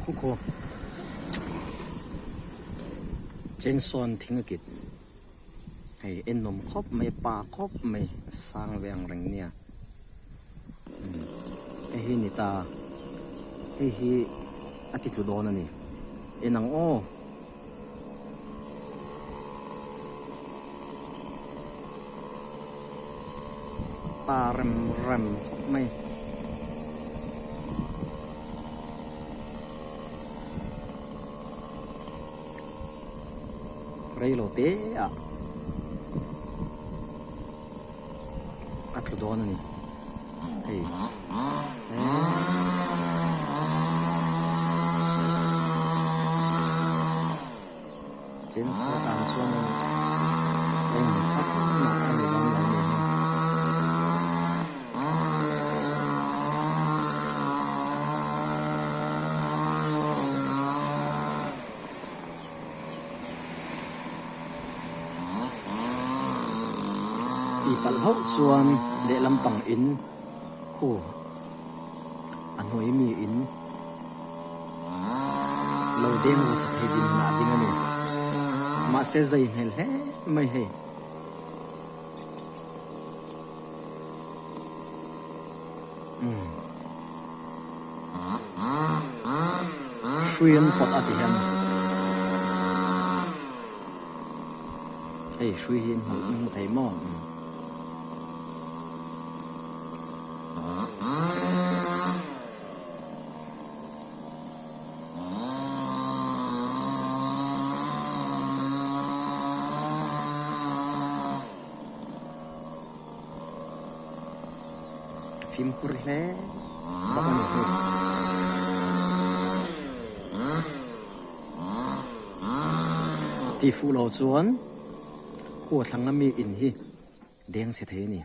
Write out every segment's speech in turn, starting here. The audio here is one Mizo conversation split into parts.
Khu khu chainsaw thing a kit hei en nawm khawp mai pa khawp mai sang ve ang reng nia hei hi ni ta hei hi a ti tlu dawn a ni en ang aw. Pa rem rem khawp mai. Reilo te ah a tlu dawn a ni hei Chainsaw tan chuanin eng tak mah a ni dawn lo ni hi. Tih palh hauh chuan lehlam pang in khu a hnuai mi in lo deng ru che thei din hunah a ding a ni. Mahse zai hmel hle mai hei. Umm. Hrui an pawt a ti hian hei hrui hi an hmu thei maw? Umm. Fimkhur hle bawk a ni hi. Ti fuh lo chuan khua thlang a mi in hi deng chhe thei a ni.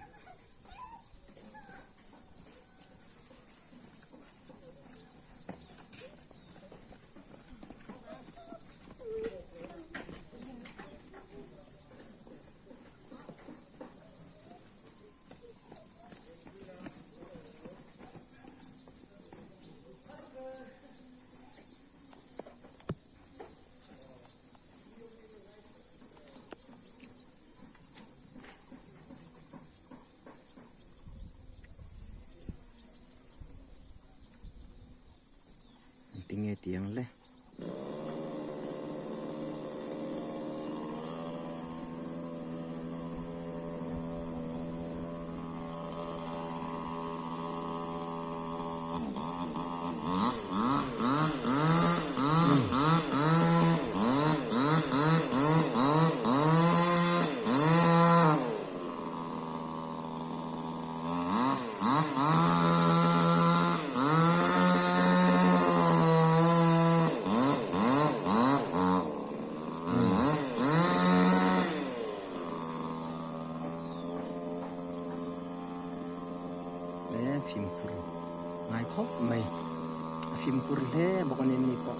Tinge tiang le. Fimkhur ngai khawp mai a fimkhur hle bawk a ni mi pawh.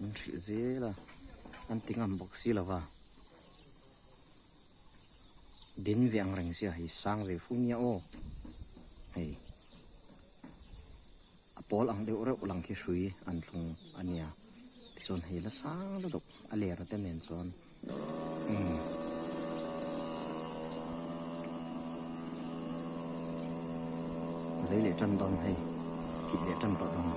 An hrih zel a an ti ngam bawk si lova din ve ang reng sia hei sang ve fu nia aw hei. A pawl ang deuh reuh lang khi hrui an thlung a nia tichuan hei la sang lutuk a ler te nen chuan umm zei leh tan dawn hei kit leh tan tawh dawn.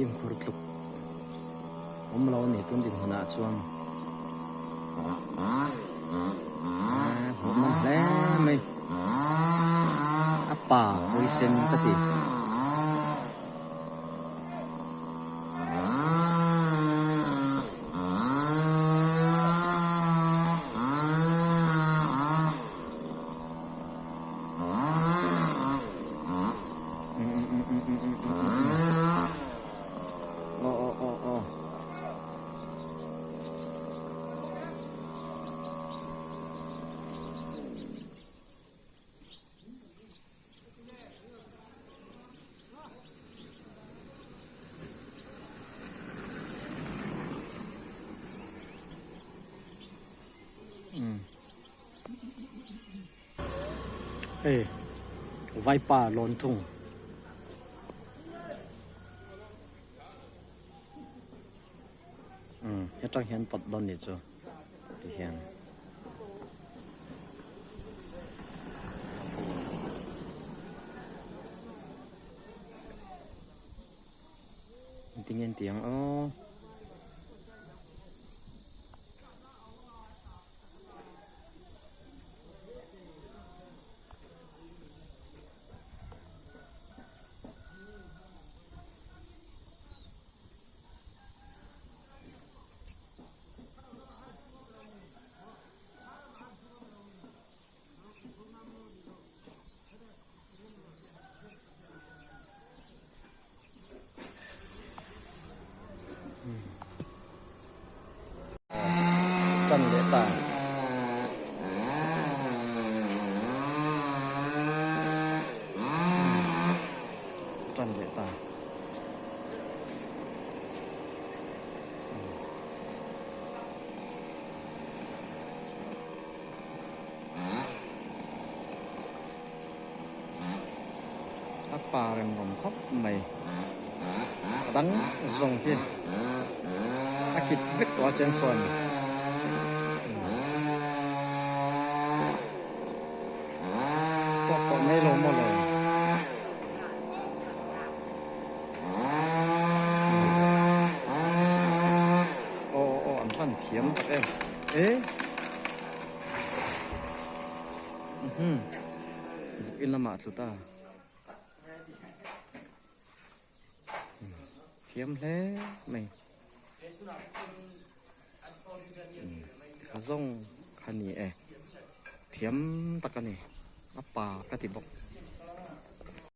Fimkhur tluk awm lo a ni tun dinhmunah chuan hmuh nawm hle mai a pa pawisen ka ti. Hei vaipa lawn thung. Umm hetang hian pawt dawn ni chu ti hian. Engtin nge an tih ang aw. Tan leh ta. Tan leh ta. A pa rem rawm khawp mai a dang zawng hi a kit vek tawh a cheng sawn tawk tawh mai lo maw le. Aw aw aw an hman thiam tak em e. Vuk in lamah a tlu ta. Thiam hle mai. Kha zawng kha ni e. Thiam tak a ni. A pa ka ti bawk.